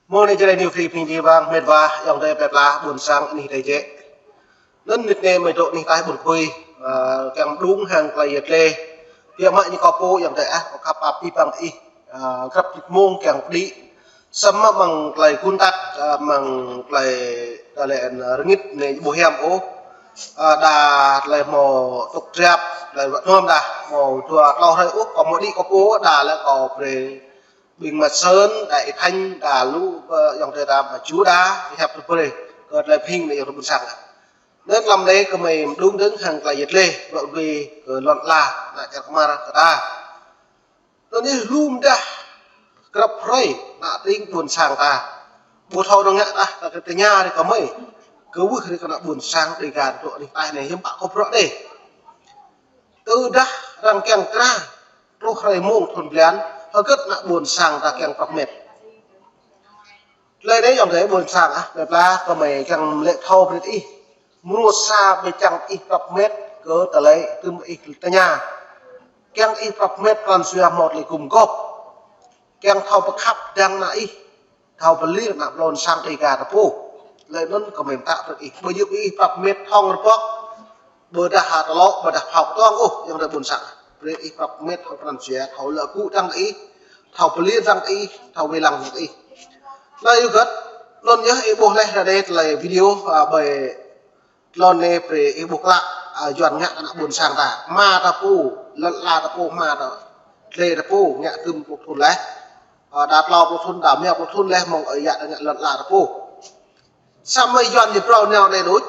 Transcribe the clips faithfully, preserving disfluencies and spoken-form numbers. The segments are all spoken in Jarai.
Mơ̆ng anai Jrai New Free Phi Di Bang, met wa, ayŏng adơi plơi pla, ƀuôn sang, anih adai jĕ. Anŭn mơnit anai mơi dŏ anih ataih ƀuôn Pui, ơ, kiăng mơđung hăng tơlơi yet lĕ. Biă mă ñu kâo pô, ayŏng adơi ah, kâo khăp pap abih bang ih, ơ, grăp mông kiăng pơđĭ. Samơ̆ mơ̆ng tơlơi gun tăk, ơ, mơ̆ng tơlơi, tơlơi, ơ, rơngit anai ƀu hiam ôh. Ơ, đa tơlơi hmâo tŭk triap, tơlơi ruă nuam đa, hmâo dua klâo hrơi ôh, kâo hmâo đĭ kâo pô, đa lĕ kâo brơi ƀing Mă Sơn, đa Y Thanh, đa lu, ơ, ayŏng adơi ta mă Ju đa, hiăp tơbrơi, kơ tơlơi pơhing anai ayŏng adơi ƀuôn sang. Anŭn tlam anai kơmơi mơđung dơ̆ng hăng tơlơi yet lĕ, bruă gui kơ lŏn ala, ană čar kơmar kơ ta. Anŭn yơh lŏm dah, grăp hrơi, ană tring ƀuôn sang ta. Ƀu thâo dơ̆ng ngă tah, ta kơ tơña rai kơmơi. Kơ wơ̆t rai kơ ană ƀuôn sang Dega dŏ anih ataih anai hiư̆m pă kơ bruă anai. Tơdah arăng kiăng kra, truh hrơi mông thun blan, hơget ană ƀuôn sang ta kiăng prăp met. Tơlơi anai ayŏng adơi ƀuôn sang ah, plơi pla kơmơi kiăng lĕ thâo brơi ih. Mrô sa ƀơi kiăng ih prăp met kơ tơlơi tơm ih tơña. Kiăng ih prăp met pran jua hmâo tơlơi gum gôp. Kiăng thâo pơkhăp dăng ană ih. Thâo pơlir ană ƀuôn sang Dega ta pô. Tơlơi anŭn kơmơi mơtă brơi ih. Ƀu djơ̆ ih prăp met hŏng rơbŏk. Ƀôdah ha tơlŏ, ƀôdah phao kơtuang ôh, ayŏng adơi ƀuôn sang. Brơi ih prăp met hăng pran jua, thâo lơ gŭ dăng ih, thâo pơlir dăng ih, thâo wai lăng dăng ih. Tơlơi hơget, anŭn yơh ih ƀuh laih ră anai tơlơi video, ơ, ƀơi tơlơi anai brơi ih ƀuh klă, ơ, Yuan ngă ană ƀuôn sang ta. Hma ta pô, lŏn ala ta pô, hma ta, tle ta pô, ngă tơm pluh thun laih. Ơ, đa klâo pluh thun, đa rơma pluh thun laih, mơ̆ng ơi yă ta ngă lŏn ala ta pô. Samơ̆ Yuan ñu phrâo nao anai đôč.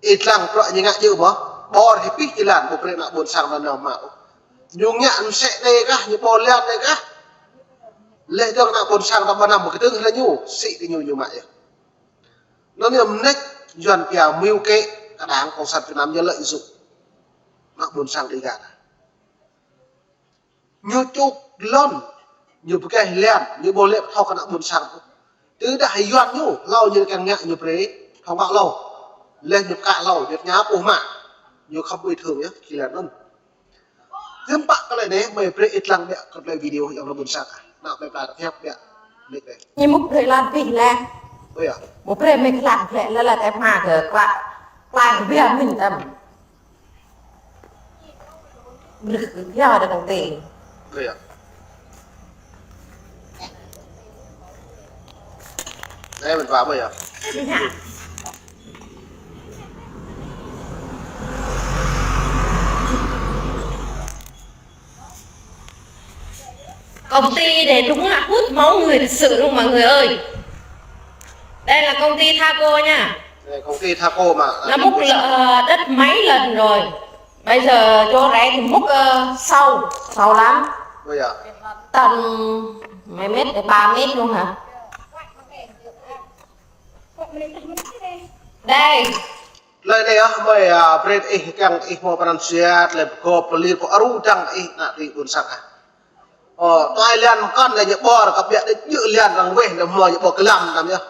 Ih lăng bruă ñu ngă djơ̆ mơ̆, ƀor hĭ pih jơlan ƀu brơi ană ƀuôn sang ta nao mă ôh. Ñu ngă mơsĕ anai kah, ñu ƀor lan anai kah. Laih dơ̆ng ană ƀuôn sang ta ƀu năm kơdơ̆ng hrơi ñu, sĭ kơ ñu ñu mă yơh. Anŭn yơh mơneč Yuan pia mưu kế kơ Đảng Cộng sản Việt Nam ñu lợi dụng ană ƀuôn sang Dega ta. Ñu čuk lŏn, ñu pơkeh lan, ñu ƀu lĕ pơthâo kơ ană ƀuôn sang ôh. Tơdah Yuan ñu, hlâo ñu kiăng ngă ñu brơi, thâo ngă hlâo. Laih ñu pơkă hlâo, ñu tơña pô hma. Ñu khŏm bồi thường yơh, kơ lan anŭn. Hiư̆m pă tơlơi anai, mơi brơi ih lăng biă kơ tơlơi video ayŏng adơi ƀuôn sang. Ană plơi pla ta hiăp biă. Ñu mŭk brơi lan pih lĕ. Ơ yă. Ƀu brơi mơi kơ lan lĕ, lĕ lĕ tơpă hma kơ klă, klă kơ biă mĭn tăm. Brơi kơ yă đa công ty. Ơ yă. Anai mơ̆n pă ƀơi yă. Công ty để đúng là hút máu người thật sự luôn mọi người ơi. Đây là công ty Thaco nha. Đây, công ty Thaco mà. Nó múc lợ-, đất mấy lần rồi. Bây giờ chỗ rẻ thì múc, ờ, sâu, sâu lắm. Bây giờ. Tận mấy mét, ba mét luôn hả? Đây. Tơlơi anai ah, mơi, ơ, brơi ih kiăng ih hmâo pran jua, tơlơi pơgop pơlir pơaru dăng ih ană tring ƀuôn sang ah. Ơ, tuai lan mơkăn lĕ ñu ƀor, kơ biă đĕč djơ̆ lan arăng weh, đăm hmâo ñu ƀor kơ lăm đăm yơh.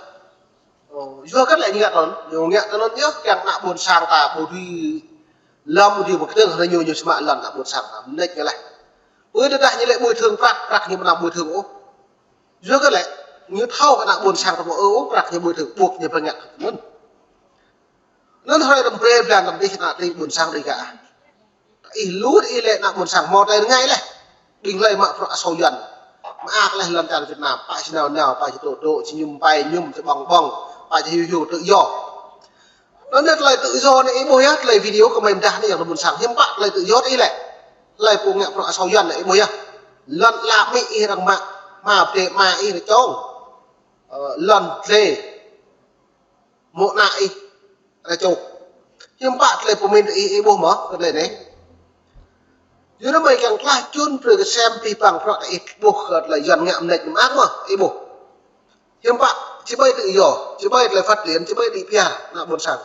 Ơ, yua kơ lĕ ñu ngă tơl, ñu ngă tơl anŭn yơh, kiăng ană ƀuôn sang ta ƀu dưi lăm ƀu dưi ƀu kơdơ̆ng, hrơi ñu ñu samơ̆ lŏn ană ƀuôn sang ta, mơneč ñu laih. Ƀơi tơdah ñu lĕ bồi thường prăk, prăk ñu ƀu năm bồi thường ôh. Yua kơ lĕ, ñu thâo kơ ană ƀuôn sang ta ƀu ư ôh, prăk ñu bồi thường ƀuh ñu pơngă mơ̆n. Anŭn hrơi đăm brơi blan đăm ih ană tring ƀuôn sang Dega. Ih lu ih lĕ ană ƀuôn sang hmâo tơlơi rơngai laih. Ƀing hlơi mă bruă asâo Yuan. Mơak laih lŏn čar Việt Nam, pă či nao nao, pă či dŏ dŏ, či mơñum pai mơñum, či ƀơ̆ng ƀơ̆ng, pă či hyu hyu tự do. Anŭn yơh tơlơi tự do anai ih ƀuh yơh, tơlơi video kơ mơi mơdah anai ayŏng adơi ƀuôn sang, hiư̆m pă tơlơi tự do ih lĕ. Hlơi pô ngă bruă asâo Yuan anai ih ƀuh yơh. Lŏn ala amĭ ih arăng mă, hma pơdai ama ih arăng čong. Ơ, lŏn tle. Mô̆ ană ih arăng čuk. Hiư̆m pă tơlơi pơmĭn ih, ih ƀuh mơ̆, kơ tơlơi anai. Yua anŭn mơi kiăng klah čun brơi kơ sem abih bang bruă ih ƀuh kơ tơlơi Yuan ngă mơneč mơak mơ̆, ih ƀuh. Hiư̆m pă, či ƀai tự do, či ƀai tơlơi phát triển, či ƀai đĭ pia, ană ƀuôn sang.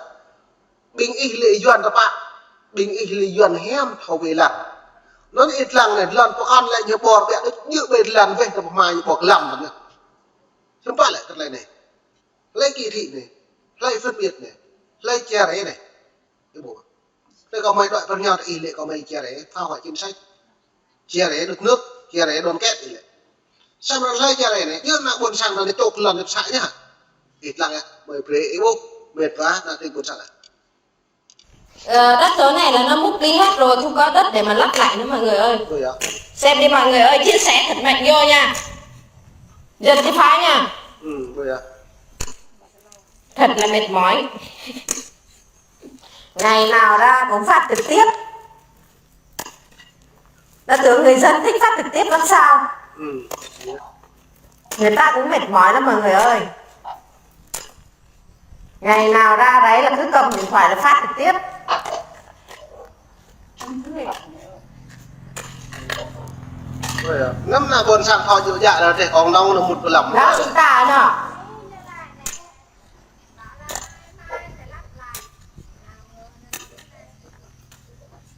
Ƀing ih lĕ Yuan tơpă, ƀing ih lĕ Yuan hiam thâo wai lăng. Anŭn ih lăng anai, lŏn pơkŏn lĕ ñu ƀor biă đĕč djơ̆ ƀơi lan weh, tơpă hma ñu ƀor kơ lăm anŭn. Hiư̆m pă lĕ kơ tơlơi anai. Hlơi kỳ thị anai, hlơi phân biệt anai, hlơi chia rẽ anai. Ih ƀuh. Tơdah kơ mơi đuaĭ pơ rơngiao tơ ih lĕ kơ mơi chia rẽ, phá hoại chính sách. Chia rẽ đất nước, chia rẽ đoàn kết ih lĕ. Samơ̆ hlơi čar anai, ñu ană ƀôn sang anai čŏk lŏn ñu pơsă ñu hă? Ih lăng yơh, ƀơi brơi ih ƀuh, mĕt wa, ană tring ƀôn sang ah. Ờ, đất ở này là nó mất đi hết rồi, không có đất để mà lắp lại nữa mọi người ơi. Ôi dồi. Xem đi mọi người ơi, chia sẻ thật mạnh vô nha. Giật cái phá nha. Ừ, ôi dồi. Thật là mệt mỏi. Ngày nào ra cũng phát trực tiếp. Nó tưởng người dân thích phát trực tiếp lắm sao? Ừ. Người ta cũng mệt mỏi lắm mọi người ơi. Ngày nào ra đấy là cứ cầm điện thoại là phát trực tiếp. Ôi dồi. Năm ană ƀôn sang thâo djơ̆ djă lĕ, tĕh kông nong nao mŭt pơ lăm. Đó, chúng ta đó.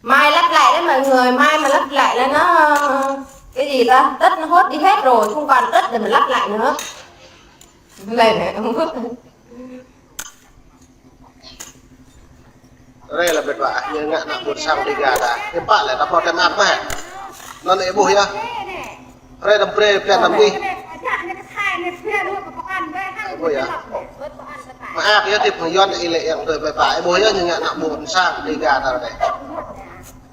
Mai lắp lại đấy mọi người, mai mà lắp lại là nó, cái gì ta, đất nó hốt đi hết rồi, không còn đất để mà lắp lại nữa. Này này, không có. Anai lĕ mĕt wa, ñu ngă ană ƀôn sang Dega ta. Hiư̆m pă lĕ, ta hmâo tơlơi mơak mơ̆ hă? Anŭn ih ƀuh yơh. Rai đăm brơi, brơi đăm ih. Ih ƀuh yơh. Mơak yơh, tip hăng Yuan ih lĕ yang tui ƀai ƀai. Ih ƀuh yơh, ñu ngă ană ƀôn sang Dega ta anai.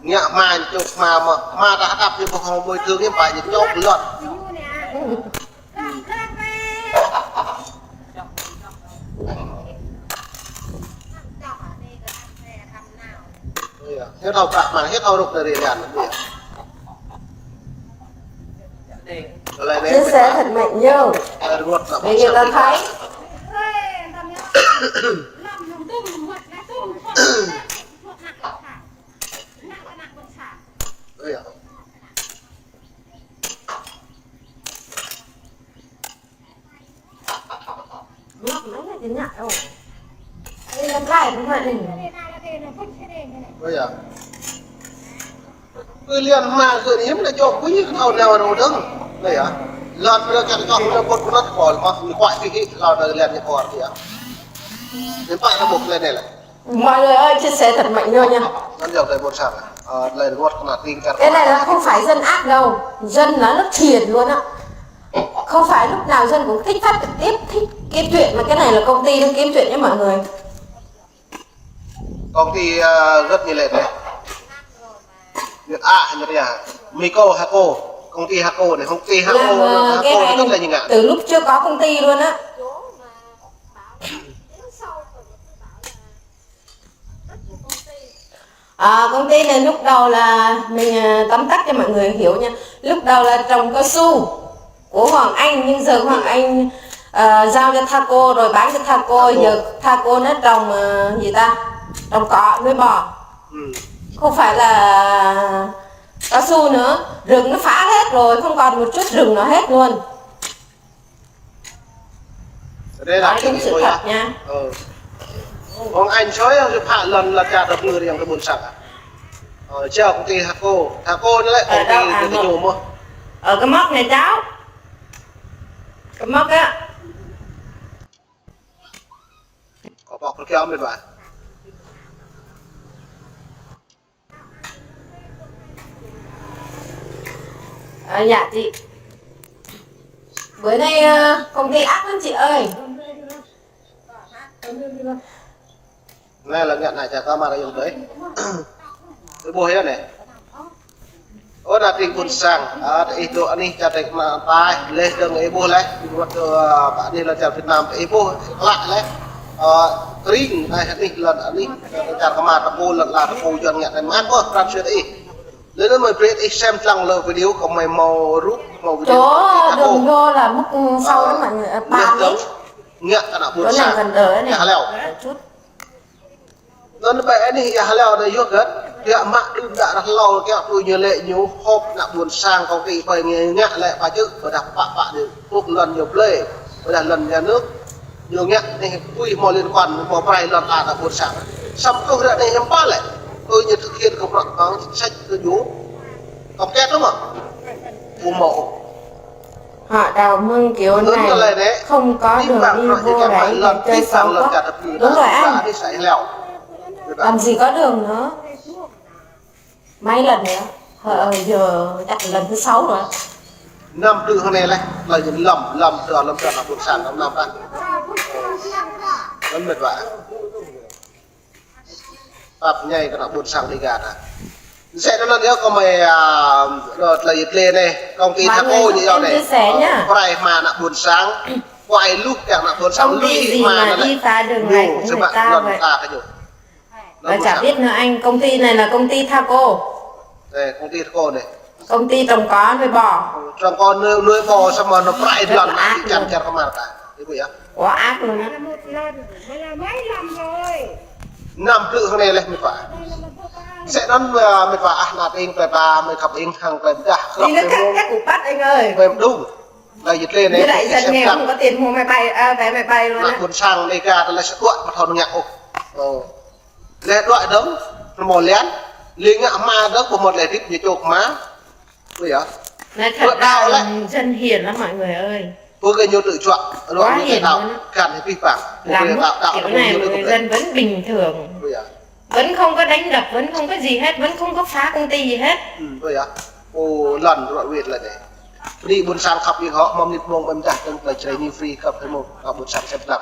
Ngă hmua ñu čŏk hmua mơ̆. Hmua ta hơdăp ñu ƀu hmâo bồi thường, hiư̆m pă ñu čŏk lŏn. Ơ, yơh. Hiư̆m thâo prăk mă, hiư̆m thâo rŭk anai ri lan, yơh. Chia sẻ thật mạnh vô. Để người ta thấy. Ơ, yơh. Ơ, yơh. Ơ, lian hmua kơ anai hiư̆m lĕ čŏk ƀu ñu thâo nao rô dơ̆ng. Anai yơh. Lŏn ƀơi čar čŏk ƀơi ƀut ƀut kol mă, ñu kuai pih hĭ, lŏn anai lian ñu kor yơh. Hiư̆m pă ta ƀuh lĕ anai lĕ. Mọi người ơi, chia sẻ thật mạnh vô nha. Anŭn yơh, tơlơi ƀôn sang. Ơ, tơlơi rơngot kơ ană tring čar. Cái này là không phải dân ác đâu. Dân là rất hiền luôn á. Không phải lúc nào dân cũng thích phát trực tiếp, thích kiếm chuyện, mà cái này là công ty đang kiếm chuyện nhé mọi người. Công ty, ờ, rất nhiều lệ này. Việt A, Việt A. Miko Hako, công ty Hako này, công ty Hako, là, ờ, Hako cái này rất là nhiều ngã. Từ lúc chưa có công ty luôn á. À, công ty này lúc đầu là mình, à, tóm tắt cho mọi người hiểu nha. Lúc đầu là trồng cao su của Hoàng Anh, nhưng giờ Hoàng Anh, à, giao cho Thaco rồi bán cho Thaco, Thaco. Giờ Thaco nó trồng, à, gì ta? Trồng cỏ, nuôi bò. Ừ. Không phải là cao su nữa, rừng nó phá hết rồi, không còn một chút rừng nào hết luôn. Nói đúng sự thật nha. Ơ. Ông anh soi ông chụp hạ lần là cha đập người yang kebun saka. Ờ, chào công ty Thaco. Thaco nó lại công ty cái nhôm á. Ở cái móc này cháu. Cái móc á. Có bọc nó kéo mệt vả. À, dạ chị. Bữa nay, ờ, công ty áp lắm chị ơi. Anai lĕ ngă anai čar kơ mă rơyong tơi. Ih ƀuh yơh anai. Ơ, ană tring ƀôn sang, ơ, ih dŏ anih čar tring kơ mă tai, leh dơ̆ng ih ƀuh leh, ih ƀuh tơ, ơ, anih lŏn čar Việt Nam ih ƀuh, klă leh. Ơ, tring, anih lŏn anih, čar kơ mă tơpul, lŏn ala tơpul, Yuan ngă anai mơ̆n ƀuh, pran sui ih. Leh anŭn mơi brơi ih sem lăng lơ video kơ mơi hmâo rup, hmâo video. Chỗ đường vô là mất sau đó mọi người, à, ba mét. Ngă kơ ană ƀôn sang. Chỗ này gần đời này. Yah leo. Một chút. Anŭn ƀơi anih yah leo anai yơh kơ. Kiăng mă đưm đă rah hlâo kiăng tui ñu lĕ ñu họp ană ƀôn sang kông ti ƀơi ngă lĕ pă čư̆ ƀôdah pă pă ñu. Pŭk lŏn ñu blơi. Ƀôdah lŏn nhà nước. Ñu ngă anai tui hmâo liên quan hmâo prai lŏn ala ană ƀôn sang. Samơ̆ truh ră anai hiư̆m pă lĕ. Tui ñu thực hiện kơ prăk kơ chính sách kơ ñu. Kông kĕt lắm à. Ƀu hmâo. Họ đào mương kiểu này không có đường đi vô đấy, để chơi xấu quá. Đúng rồi anh. Làm gì có đường nữa. Mấy lần nữa. Ờ, giờ chắc lần thứ sáu rồi. Năm blư̆ hơnai leh, tơlơi ñu lŏm, lŏm, tơ lŏm, tơ ană ƀôn sang, lŏm, lŏm, lŏm. Lŏm mĕt wa. Pap ñai kơ ană ƀôn sang Dega ta. Sĕ anŭn yơh kơ mơi, a, tơlơi yit lê anai, công ty Thaco ñu yơh anai. Prai hmua ană ƀôn sang, kuai luh kiăng ană ƀôn sang lui hmua anŭn lĕ. Ñu, sơmă lŏn ta kơ ñu. Là chả biết nữa anh, công ty này là công ty Thaco. Đây, công ty Thaco này. Công ty trồng cỏ nuôi bò. Trồng cỏ nuôi, nuôi bò xong rồi nó prai lŏn, nó ác, chăn chăn kơ mă ta. Ibu ya. Quá ác luôn á. Một lần, mà là mấy lần rồi. Năm blư̆ hơnai leh mĕt wa. Sĕ anŭn, a, mĕt wa ah, ană ƀing plei pla, mơi khăp ing hăng plei pla. Đi nó cắt, cắt củ pắt anh ơi. Plei pla đung. Tơlơi yit lê anai. Với lại dân nghèo không có tiền mua máy bay, à, vé máy bay luôn á. Ană ƀôn sang Dega ta leh sơkuă pơthâo ngă ôh. Ơ. Leh đuaĭ dơ̆ng, hmâo lian, leh ngă hmua dơ̆ng, ƀu hmâo tơlơi hơdip ñu čŏk hmua. Ƀu yơh. Nói thật là dân hiền lắm mọi người ơi. Ƀu kơ ñu tŭ čuă, đuaĭ ñu tơlơi đaŏ, găn hĭ pih pang. Làm kiểu này mà người dân vẫn bình thường. Ƀu yơh. Vẫn không có đánh đập, vẫn không có gì hết, vẫn không có phá công ty gì hết. Ơ, ƀu yơh. Ơ, lŏn đuaĭ wĕt leh anai. Bơni ƀôn sang khăp ing hŏ, mơ̆ng mơnit mông ƀơi mơdah dơ̆ng tơlơi Jrai New Free khăp hĭ mơ̆ng, ƀôn sang sem lăng.